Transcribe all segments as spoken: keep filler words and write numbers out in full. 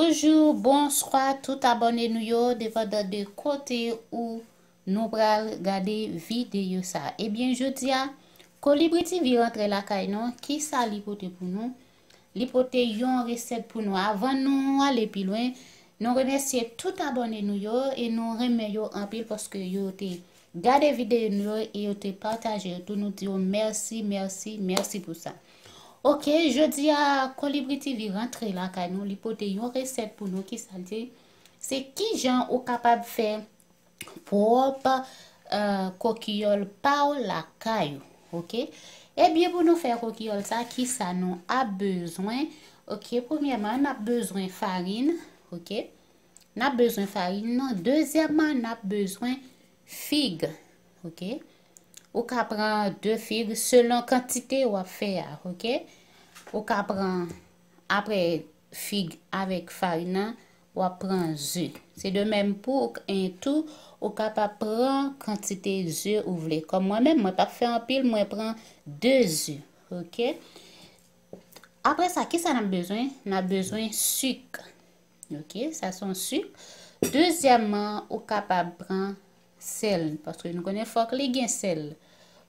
Bonjou, bonswa tout abòne nou yo, depandan de kote ou nou pral gade videyo sa. Ebyen, jodi a, Kolibri T V rantre lakay nou. Kisa li pote pou nou? Li pote yon resèt pou nou. Avan nou ale pi lwen, nou remèsye tout abòne nou yo e nou renmen yo anpil paske yo te gade videyo nou yo e yo te pataje yo tou. Nou di yo mèsi, mèsi, mèsi pou sa. Ok, jodi a, Kolibri T V rantre lakay nou. Li pote yon resèt pou nou. Kisa l di? Se kijan ou kapab fè pwòp, eh, kokiyòl pa w lakay ou. Ok? Ebyen, pou nou fè kokiyòl sa, kisa nou ap bezwen? Ok, premyèman, n ap bezwen farin. Ok? N ap bezwen farin nan. Dezyèmman, n ap bezwen fig. Ok? Ou ka pran de fig selon kantite w ap fè a. Ok? Ou ka pran, apre fig avèk farin nan, w ap pran ze. Se de menm pou, en tou, ou kapab pran kantite ze ou vle. Kòm mwen menm, mwen p ap fè anpil, mwen pran de ze. Ok? Apre sa, kisa n ap bezwen? N ap bezwen sik. Ok, sa se yon sik. Dezyèmman, ou kapab pran sèl, paske nou konnen fòk li gen sèl.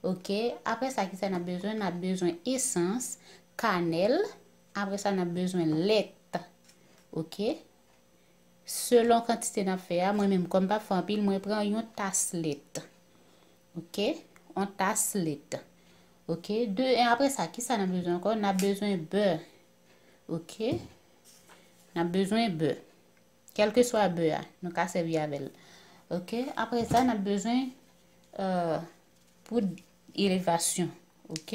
Ok, apre sa, kisa n ap bezwen? N ap bezwen esans, kanèl. Apre sa, n ap bezwen lèt. Ok? Selon kantite n ap fè a, mwen menm, kòm m p ap fè anpil, mwen pran yon tas lèt. Ok? Yon tas lèt. Ok? De, e apre sa, kisa n ap bezwen ankò? N ap bezwen bè. Ok? N ap bezwen bè. Kèlkeswa bè a, nou ka sèvi avè l. Ok? Apre sa, n ap bezwen, euh, poud elevasyon. Ok?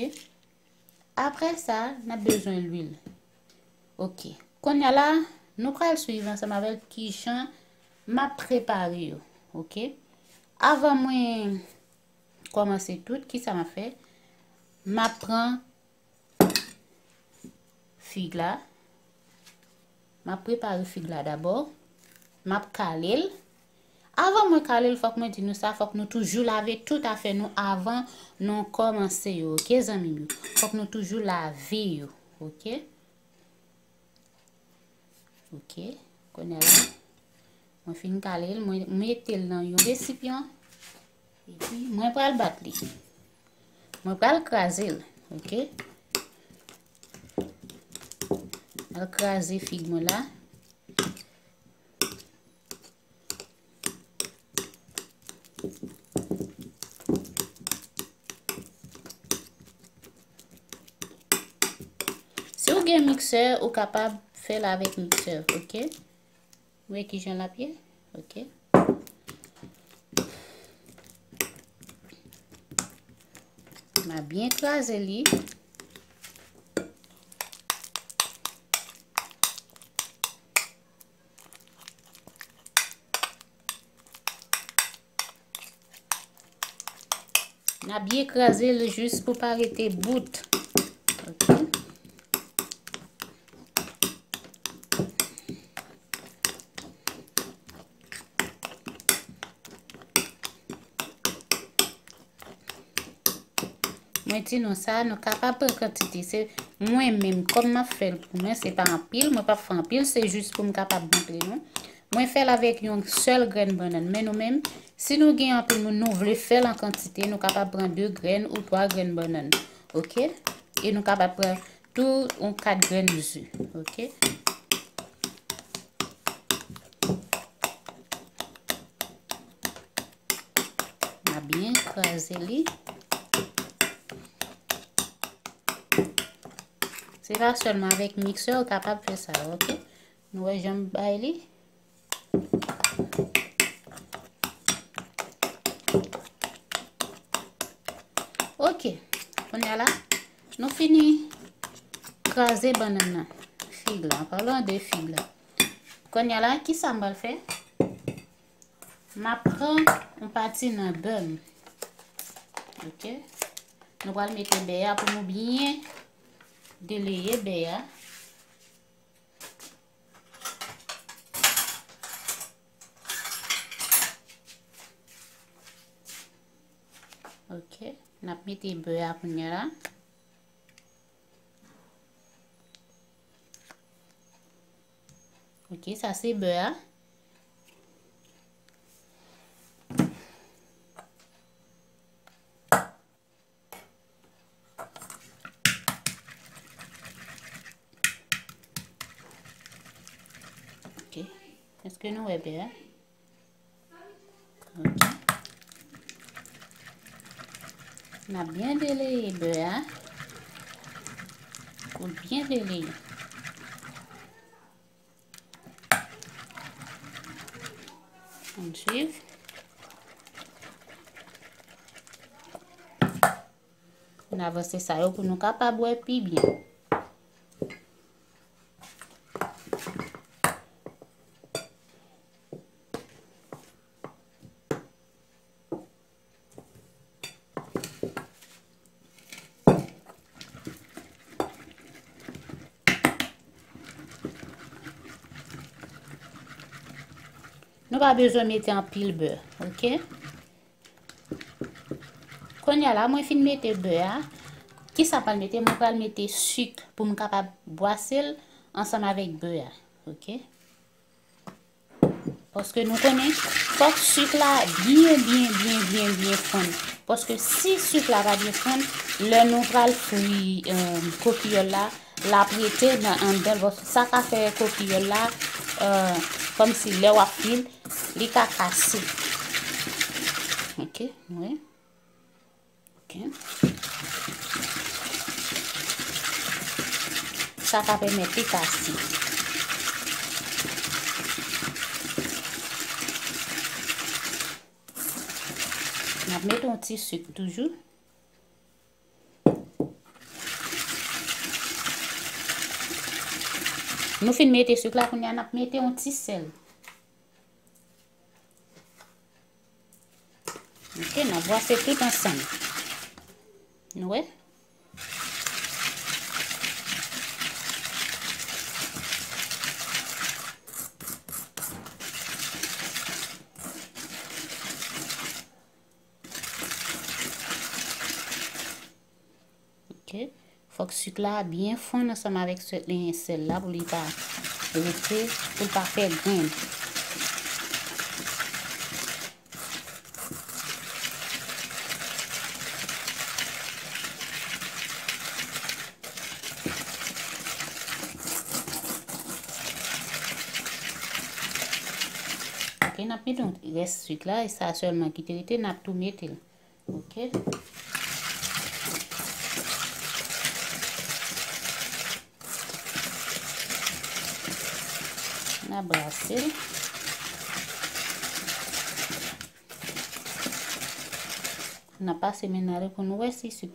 Apre sa, n ap bezwen lwil. Ok. Kounye a la, nou pral swiv ansanm avèk kijan m ap prepare yo. Ok. Avan mwen kòmanse tout, kisa m ap fè? M ap pran fig la. M ap prepare fig la dabò. M ap kale l. Avan mwen kale l, fòk mwen di nou sa, fòk nou toujou lave tout afè nou avan nou kòmanse yo, ok, zanmi m yo? Fòk nou toujou lave yo, ok? Ok, kounye a la, mwen fin kale l, mwen mete l nan yon resipyan, epi mwen pral bat li. Mwen pral kraze l, ok? Al kraze fig mwen la. Si w gen miksè, ou kapab fè l avèk miksè, ok? Ou wè kijan l ap ye? Ok. M a byen kraze li. N a byen kraze l jis pou pa rete bout. Ok. Mwen di nou sa, nou kapab pran kantite. Se mwen menm, kòm m ap fè l pou mwen, se pa anpil, mwen p ap fè anpil, se jis pou m kapab montre nou. Mwen fè l avèk yon sèl grenn bannann. Men nou menm, si nou gen anpil moun, nou vle fè l an kantite, nou kapab pran de grenn ou twa grenn bannann. Ok? E nou kapab pran tou yon kat grenn ze. Ok? N a byen kraze li. Se pa sèlman avèk miksè ou kapab fè sa, ok? Nou wè jan m bay li. Ok, kounye a la, nou fini kraze bannann nan, fig la, an palan de fig la. Kounye a la, kisa m pral fè? M ap pran yon pati nan bè m. Ok. Nou pral mete bè a pou nou byen deleye bè a. Ok. N ap mete bè a kounye a la. Ok, sa se bè a. Ok. Èske nou wè bè a? Ok. N ap byen deleye bè a. Pou l byen deleye. Ann swiv. N avanse sa yo pou nou kapab wè pi byen. Nou pa bezwen mete anpil bè, ok? Kounye a la, mwen fin mete bè a. Kisa m pral mete? Mwen pral mete sik pou m kapab bwase l ansanm avèk bè a, ok? Paske nou konnen, fòk sik la byen, byen, byen, byen, byen fonn. Paske si sik la pa byen fonn, lè nou pral fri, eh, kokiyòl la, l ap rete nan anndan l. Bon, sa ka fè kokiyòl la, eh, kòmsi lè w ap fri l, li ka kase. Ok, nou wè. Ok. Sa ka pèmèt li kase. N ap mete yon ti sik toujou. Nou fin mete sik la, kounye a n ap mete yon ti sèl. Ok, n ap bwase tout ansanm. Nou wè? Ok. Fòk sik la byen fonn ansanm avèk sè-, sèl la pou li pa rete, pou l pa fè grenn. Ok, n ap mete yon rès sik la, e sa sèlman ki te rete, n ap tou mete l. Ok. N a brase l. N a pase men nan pou nou wè si sik,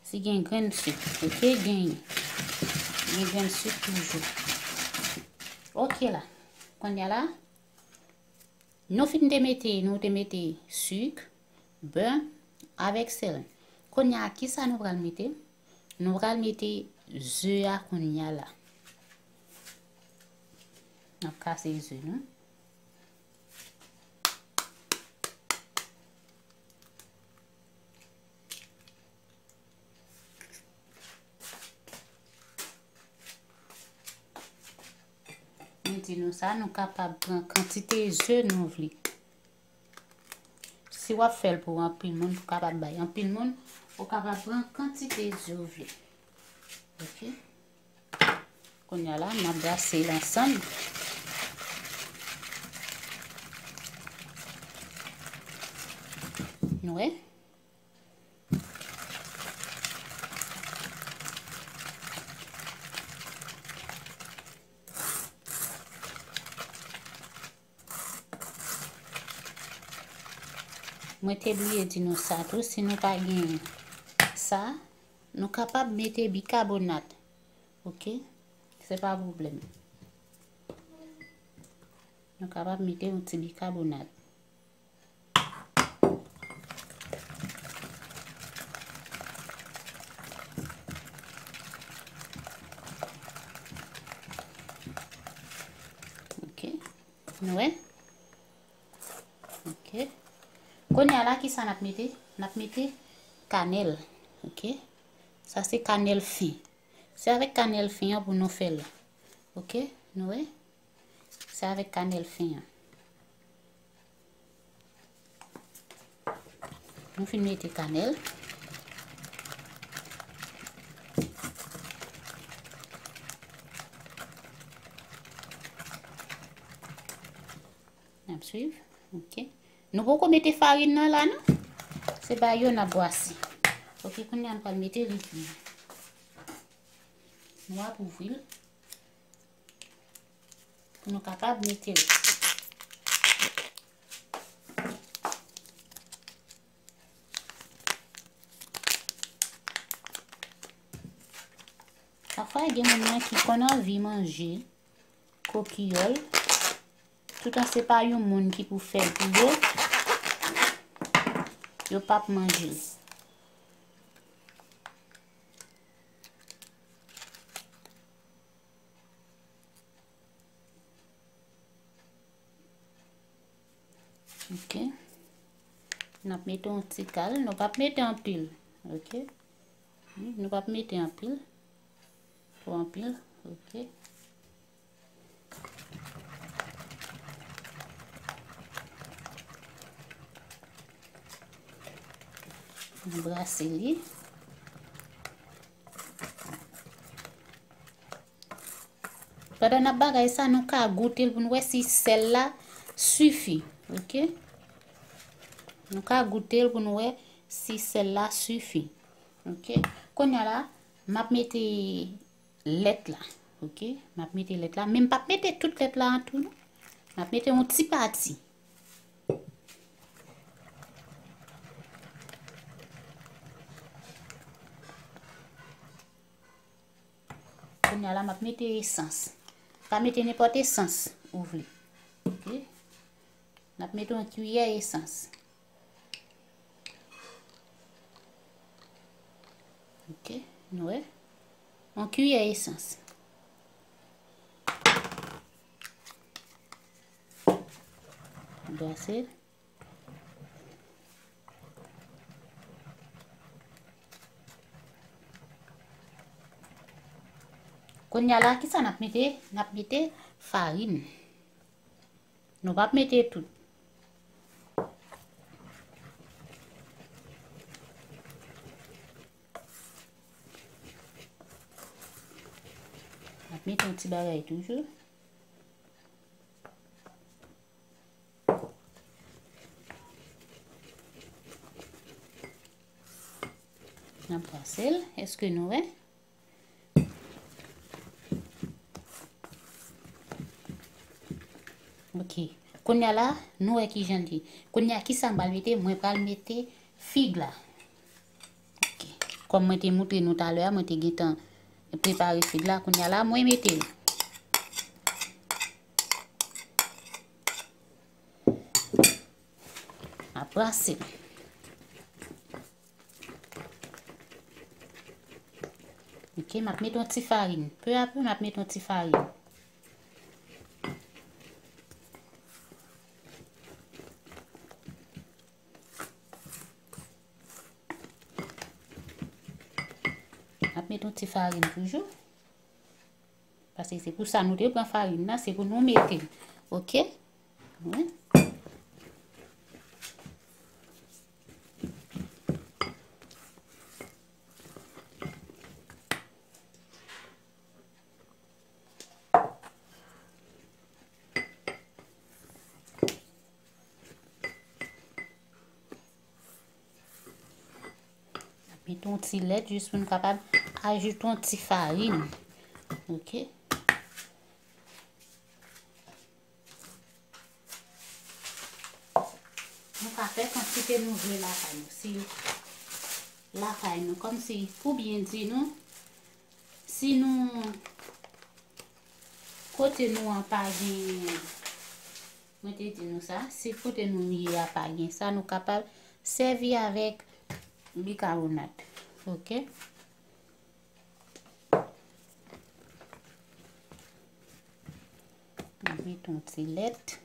si gen grenn sik. Ok, gen. Gen grenn sik toujou. Ok la. Kounye a la, nou fin te mete, nou te mete sik, bè avèk sèl. Kounye a, kisa nou pral mete? Nou pral mete ze a kounye a la. N ap kase ze nou. Mwen di nou sa, nou kapab pran kantite ze nou vle. Si w ap fè l pou anpil moun, pou kapab bay anpil moun, ou kapab pran kantite ze w vle. Ok. Kounye a la, n ap brase l ansanm. Nou wè? Mwen te bliye di nou sa tou, si nou pa gen sa, nou kapab mete bikabonat. Ok? Se pa pwoblèm. Nou kapab mete yon ti bikabonat. Ok. Nou wè? Ok. Kounye a la, kisa n ap mete? N ap mete kanèl. Ok. Sa se kanèl fen. Se avèk kanèl fen an pou nou fè l. Ok. Nou wè? Se avèk kanèl fen an. Nou fin mete kanèl. N ap swiv. Ok. Nou poko mete farin nan la, non. Se bay yo n ap bwase. Ok, kounye a nou pral mete legim. Nou ap ouvri l. Pou nou kapab mete l. Pafwa, gen moun nan ki konn anvi manje kokiyòl, toutan se pa yon moun ki pou fè l pou yo, yo p ap manje l. Ok. N ap mete yon ti kal. Nou p ap mete anpil. Ok. Nou p ap mete anpil. Twò anpil. Ok. N brase li. Pandan n ap bagay sa, nou ka goute l pou n wè si sèl la sifi. Ok? Nou ka goute l pou n wè si sèl la sifi. Ok? Kounye a la, m ap mete lèt la. Ok? M ap mete lèt la. Men m p ap mete tout lèt la an tou, non. M ap mete yon ti pati. Kounye a la, m ap mete esans. Ou ka mete nenpòt esans ou vle. Ok? N ap mete yon kiyè esans. Ok, nou wè? Yon kiyè esans. Brase. Kounye a la, kisa n ap mete? N ap mete farin. Nou p ap mete tout. N ap mete yon ti bagay toujou. N ap brase l. Èske nou wè? Ok. Kounye a la, nou wè kijan l ye. Kounye a, kisa m pral mete? Mwen pral mete fig la. Ok. Kòm mwen te montre nou talè a, mwen te gentan prepare fig la. Kounye a la, mwen mete l. Ap brase l. Ok, m ap mete yon ti farin. Pe a pe, m ap mete yon ti farin. M ap mete yon ti farin toujou. Paske se pou sa nou te pran farin nan, se pou nou mete l. Ok? Wi. Mete yon ti lèt jis pou n kapab ajoute yon ti farin. Ok. Nou ka fè kantite nou vle lakay nou. Si lakay nou, kòmsi, pou byen di nou, si nou, kote nou an pa gen, mwen te di nou sa, si kote nou ye a pa gen sa, nou kapab sèvi avèk bikawonat. Ok? Mwen met yon ti lèt.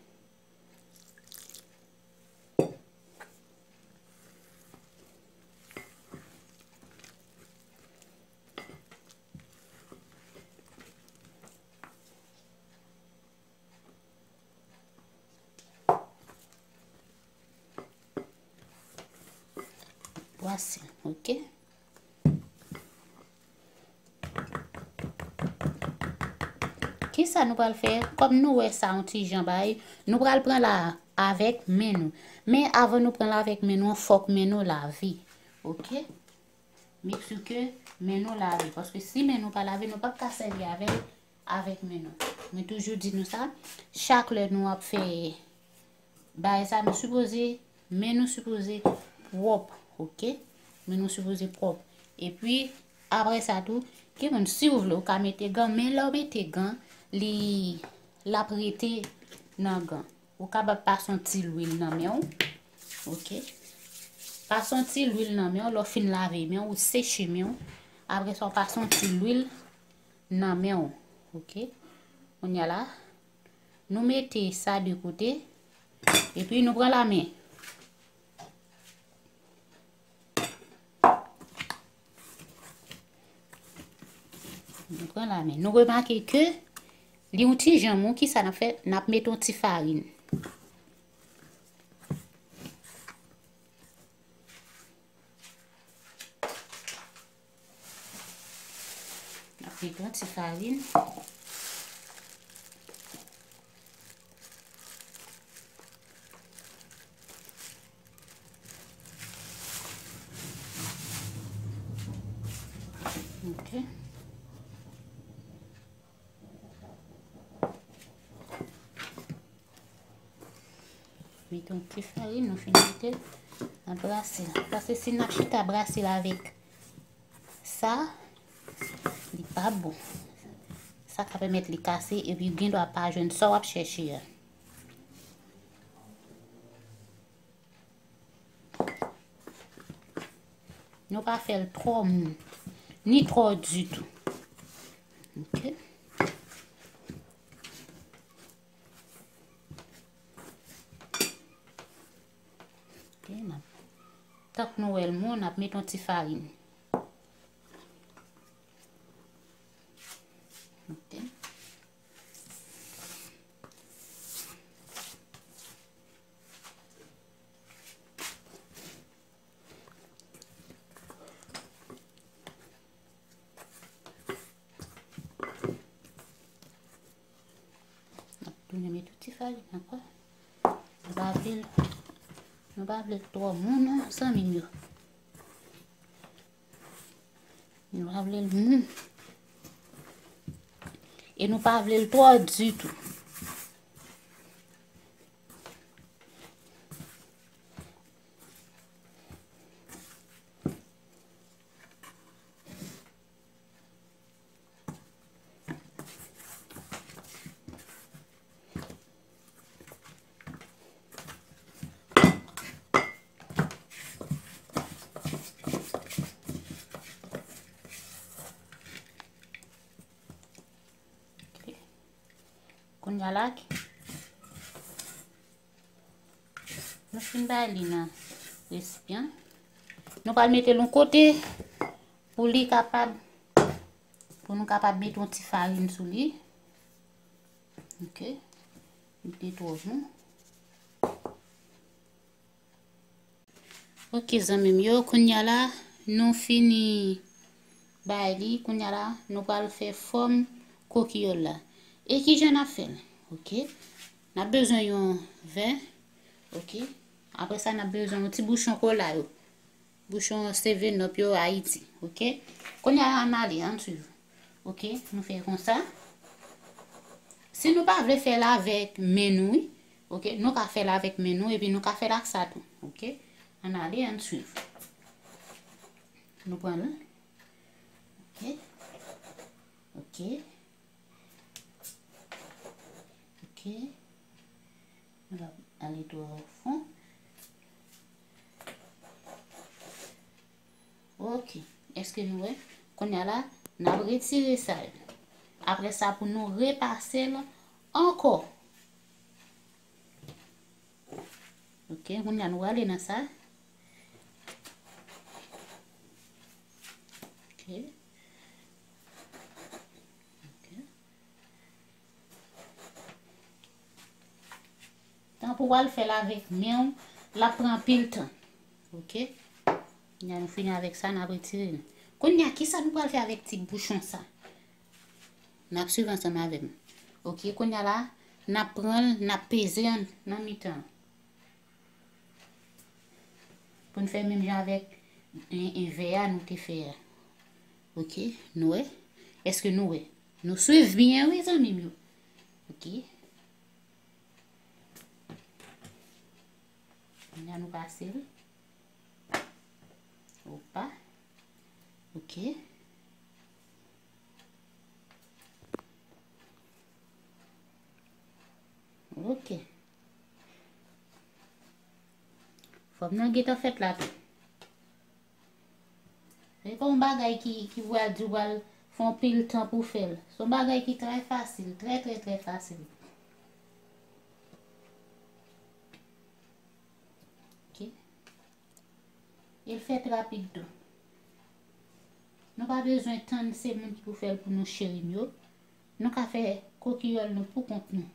Fasil, ok? Kisa nou pral fè? Kòm nou wè sa yon ti jan bay, nou pral pran la avèk men nou. Men avan nou pran la avèk men nou, fòk men nou lave. Ok? Make sure ke men nou lave. Paske si men nou pa lave, nou p ap ka sèvi avè l avèk men nou. Mwen toujou di nou sa, chak lè nou ap fè bagay sa, nou sipoze, men nou sipoze pwòp, ok? Men nou sipoze pwòp. Epi, apre sa tou, gen moun, si w vle, ou ka mete gan, men lè w mete gan, li, l ap rete nan gan. Ou kapab pase yon ti lwil nan men w, ok? Pase yon ti lwil nan men w, lè w fin lave men w, ou seche men w. Apre sa, w pase yon ti lwil nan men w, ok? Kounye a la, nou mete sa de kote, epi nou pran lamen. Nou pran lamen. Nou remake ke li yon ti jan mou, kisa n ap fè? N ap mete yon ti farin. N ap mete yon ti farin. Ok. Mete yon ti farin, nou fin mete l, n ap brase l. Paske si n ap chita brase l avèk sa, li p ap bon. Sa ka pèmèt li kase, epi gen dwa pa jwenn sa w ap chèche a. Nou pa fè l twò mou, ni twò ditou. Ok. Ok, n ap, tank nou wè l mou, n ap mete yon ti farin. Ok. N ap tounen mete ti farin ankò. Nou pa vle l, nou pa vle l twò mou non, zanmi m yo. Nou pa vle l mou. E nou pa vle l twò ditou. Ok. Kounye a la, nou fin bay li nan resipyan. Nou pral mete l yon kote pou li kapab, pou nou kapab mete yon ti farin sou li. Ok. Li te twò bon. Ok, zanmi m yo, kounye a la, nou fini bay li. Kounye a la, nou pral fè fòm kokiyòl la. E kijan n ap fè l? Ok. N ap bezwen yon vè. Ok. Apre sa, n ap bezwen yon ti bouchon kola yo. Bouchon Seven Up yo Ayiti. Ok. Kounye a, ann ale, ann swiv. Ok, nou fè konsa. Si nou pa vle fè l avèk men nou, wi, ok, nou ka fè l avèk men nou, epi nou ka fè l ak sa tou. Ok, ann ale, ann swiv. Nou pran l. Ok. Ok. Ok. Nou pa ale twò fon. Ok. Èske nou wè? Kounye a la, n ap retire sa yo. Apre sa, pou nou repase l ankò. Ok, kounye a nou ale nan sa. Ok. Ok. Tan pou w al fè l avèk men w, l ap pran anpil tan. Ok? Kounye a nou fini avèk sa, n ap retire l. Kounye a, kisa nou pral fè avèk ti bouchon sa? N ap swiv ansanm avè m. Ok, kounye a la, n ap pran l, n ap peze l nan mitan. Pou n fè menm jan avèk, e, e, vè a nou te fè a. Ok, nou wè? Èske nou wè? Nou swiv byen, wi, zanmi m yo. Ok. Kounye a nou pase l. Opa. Ok. Ok. Fòm nan gentan fèt la tou. Se pa yon bagay ki, ki pral di w pral fè yon pil tan pou fè l. Se yon bagay ki trè fasil, trè, trè, trè fasil. Ok. E l fèt rapid tou. Nou pa bezwen tann se moun ki pou fè l pou nou, cheri m yo. Nou ka fè kokiyòl nou pou kont nou,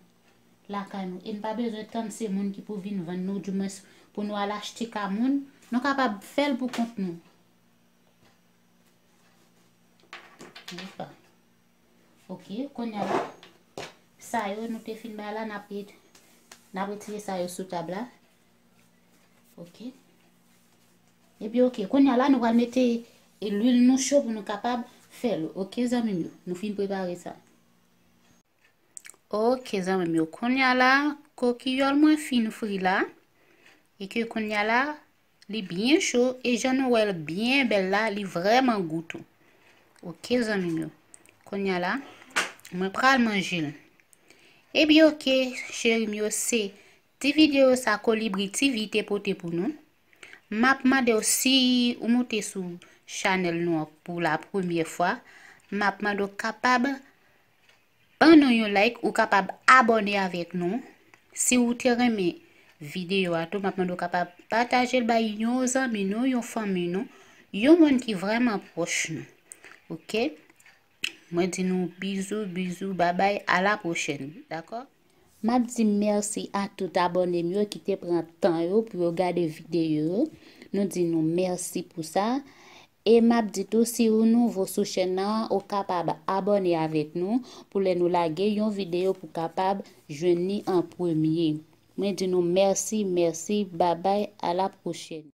lakay nou. E n pa bezwen tann se moun ki pou vin vann nou, dimwens pou nou al achte ka moun. Nou kapab fè l pou kont nou. Epa. Ok, kounye a la, sa yo nou te fin bay la, n ap ret-, n ap retire sa yo sou tab la. Ok. Epi, ok, kounye a la, nou pral mete, e, lwil nou cho pou nou kapab fè l. Ok, zanmi m yo, nou fin prepare sa. Ok, zanmi m yo, kounye a la, kokiyòl mwen fin fri la. E ke kounye a la, li byen cho, e jan nou wè l byen bèl la, li vrèman gou tou. Ok, zanmi m yo. Kounye a la, mwen pral manje l. Ebyen, ok, cheri m yo, se ti videyo sa Kolibri T V te pote pou nou. M ap mande w, si ou moute sou chanèl nou an pou la premyè fwa, m ap mande w kapab ban nou yon like, ou kapab abòne avèk nou. Si ou te renmen videyo a tou, m ap mande w kapab pataje l bay yon zanmi nou, yon fanmi nou, yon moun ki vrèman pwòch nou. Ok? Mwen di nou bizou, bizou, babay, a la pwochèn. Dakò? M ap di mèsi a tout abòne m yo ki te pran tan yo pou yo gade videyo yo. Nou di nou mèsi pou sa. E m ap di tou, si ou nouvo sou chèn nan, ou kapab abòne avèk nou pou lè nou lage yon videyo pou kapab jwenn li an premye. Mwen di nou mèsi, mèsi, babay, a la pwochèn.